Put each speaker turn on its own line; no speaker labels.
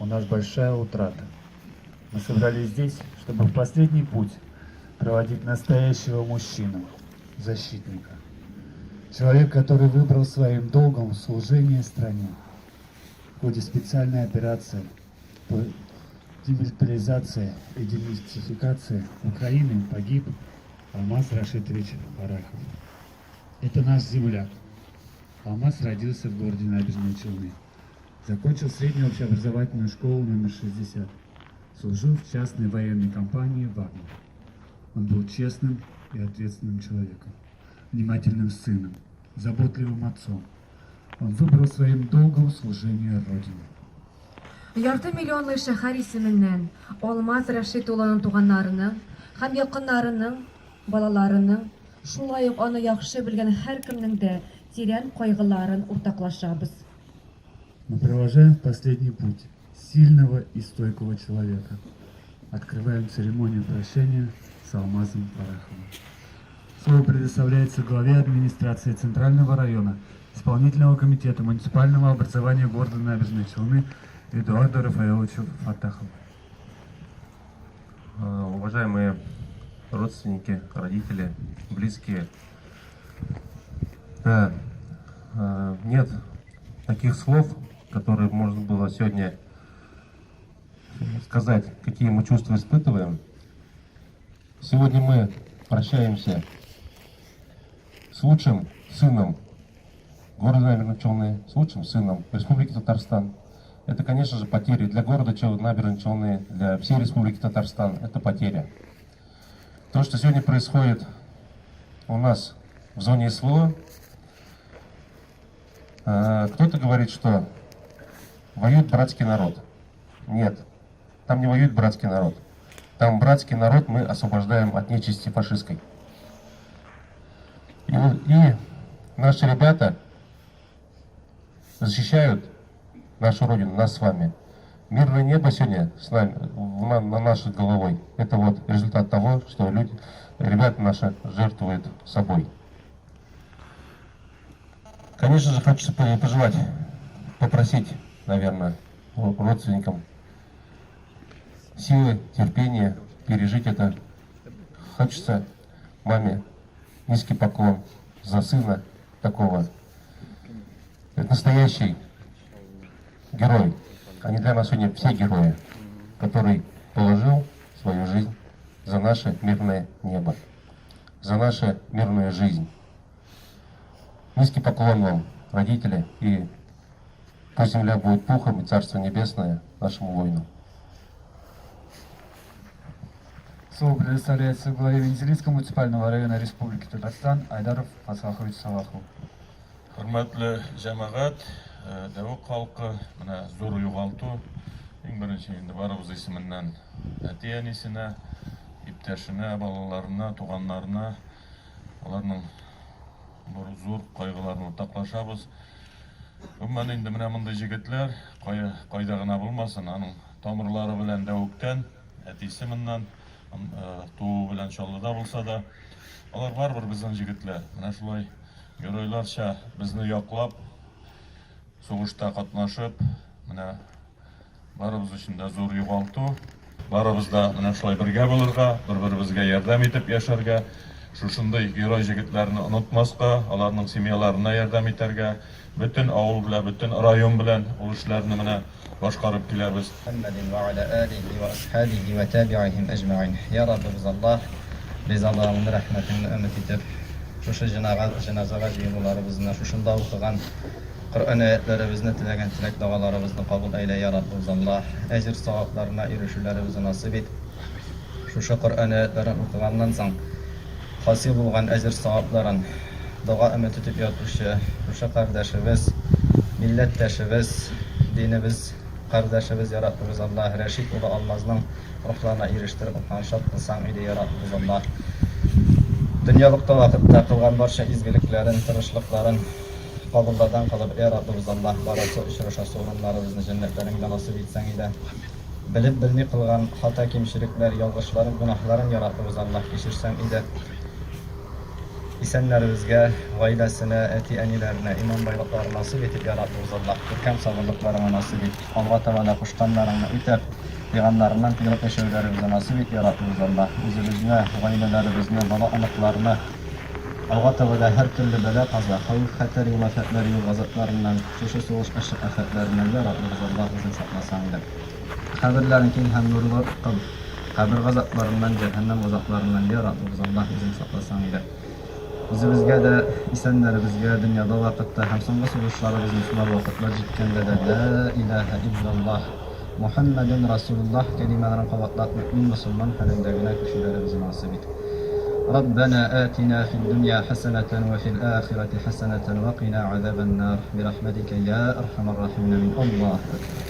У нас большая утрата. Мы собрались здесь, чтобы в последний путь проводить настоящего мужчину, защитника. Человек, который выбрал своим долгом служение стране. В ходе специальной операции по демилитаризации и денацификации Украины погиб Алмаз Рашитович Фаррахов. Это наш земляк. Алмаз родился в городе Набережные Челны. Закончил среднюю общеобразовательную школу номер 60. Служил в частной военной компании «Вагнер». Он был честным и ответственным человеком, внимательным сыном, заботливым отцом. Он выбрал своим долгом служение Родине.
Ярты миллионлы шәһәр исеменнән Алмаз Рәшит улының туганнарының һәм якыннарының, балаларының, шулай ук аны яхшы белгән һәркемнең дә тирән кайгыларын уртаклашабыз.
Мы провожаем в последний путь сильного и стойкого человека. Открываем церемонию прощания с Алмазом Фарраховым. Слово предоставляется главе администрации Центрального района Исполнительного комитета муниципального образования города Набережные Челны Эдуарду Рафаэловичу Фаттахову.
Уважаемые родственники, родители, близкие, да, нет таких слов, которые можно было сегодня сказать, какие мы чувства испытываем. Сегодня мы прощаемся с лучшим сыном города Набережные Челны, с лучшим сыном Республики Татарстан. Это, конечно же, потери для города Набережные Челны, для всей Республики Татарстан. Это потеря. То, что сегодня происходит у нас в зоне СВО, кто-то говорит, что воюет братский народ. Нет, там не воюет братский народ. Там братский народ мы освобождаем от нечисти фашистской. И наши ребята защищают нашу Родину, нас с вами. Мирное небо сегодня с нами, на нашей головой. Это вот результат того, что люди, ребята наши жертвуют собой. Конечно же, хочется пожелать, попросить, наверное, родственникам силы, терпения пережить это. Хочется маме низкий поклон за сына такого. Это настоящий герой. Они для нас сегодня все герои, который положил свою жизнь за наше мирное небо, за нашу мирную жизнь. Низкий поклон вам, родители, и пусть земля будет пухом и Царство Небесное нашему воину.
Слово предоставляется главе Мензелинского муниципального района Республики Татарстан Айдаров Фасахович Салахову.
Хөрмәтле җәмәгать, Дәвек халкы, менә зур югалту. Иң беренче инде барыбыз исеменнән әти-әнисенә, иптәшенә, балаларына, туганнарына, аларның бер зур кайгыларын уртаклашабыз. Гомумән инде менә мондый җегетләр, кая, кайда гына булмасын, аның тамырлары белән Дәвектән, әтисе моннан, тууы белән Чаллыда булса да, алар барыбер безнең җегетләр. Менә шулай геройларча безне яклап, сугышта катнашып, менә барыбыз өчен дә зур югалту. Барыбыз да менә шулай бергә булырга, бер-беребезгә ярдәм итеп яшәргә, шушындый герой җегетләрне онытмаска, аларның семьяларына ярдәм итәргә, бөтен авыл белән, бөтен район белән ул эшләрне менә башкарып киләбез.
Мөхәммәдин вә аля алихи вә асхабихи вә табигыйһим әҗмәгыйн. Я Раббыбыз Аллаһ, без Аллаһыңны рәхмәтеңне өмет итеп, шушы җеназага җыелуларыбызны, шушында укыган Коръән аятьләребезне, теләгән теләк-догаларыбызны кабул әйлә, я Раббыбыз Аллаһ. Әҗер-савапларына ирешүләребезне насыйп ит. Шушы Коръән аятьләрен укыганнан соң хасил булган әҗер-савапларын дога өмет итеп ятучы шушы кардәшебез, милләттәшебез, динебез кардәшебез, я Раббыбыз Аллаһ, Рәшит улы Алмазның рухларына ирештереп, укыган шат кылсаң иде, я Раббыбыз Аллаһ. Дөньялыкта вакытта кылган барча изгелекләрен, тырышлыкларын кабуллардан кылып, я Раббыбыз Аллаһ, барасы, очрашасы урыннарыбызны җәннәтләреңдә насыйп итсәң иде. Белеп-белми кылган хата-кимчелекләр, ялгышларын, гөнаһларын, я Раббыбыз Аллаһ, кичерсәң иде. Исәннәребезгә, гаиләсенә, әти-әниләренә иман байлыклары насыйп итеп, я Раббыбыз Аллаһ, күркәм сабырлыкларыңа насыйп ит. Алга таба да кушканнарыңны үтәп, тыйганнарыңнан тыелып яшәүләребезне насыйп ит, я Раббыбыз Аллаһ. Үзебезне, гаиләләребезне, бала-оныкларны алга таба да һәртөрле бәла-каза, хәвеф-хәтәр, юл афәтләре, юл газапларыннан, шушы сугыш ачык афәтләреннән, я Раббыбыз Аллаһ, үзең сакласаң иде. Каберләрен киң һәм нурлы кыл. Кабер газапларыннан, җәһәннәм газапларыннан, йа Раббыбыз Аллаһ, үзең сакласаң иде. Үзебезгә дә, исәннәребезгә, дөньяда вакытта һәм соңгы сулышларыбызны сулар вакытлар җиткәндә дә Лә иләһә илляллаһ, Мухәммәдүн Расулуллаһ кәлимәләрен кабатлап мөэмин-мосылман хәлендә генә күчүләребезне насыйп ит. Раббәнә атина фид-дөнья хәсәнәтән вә фил-ахирәти хәсәнәтән вә кина азабән-нар бирахмәтикә йә әрхәмәр-рахимин. Амин. Аллаһу әкбәр.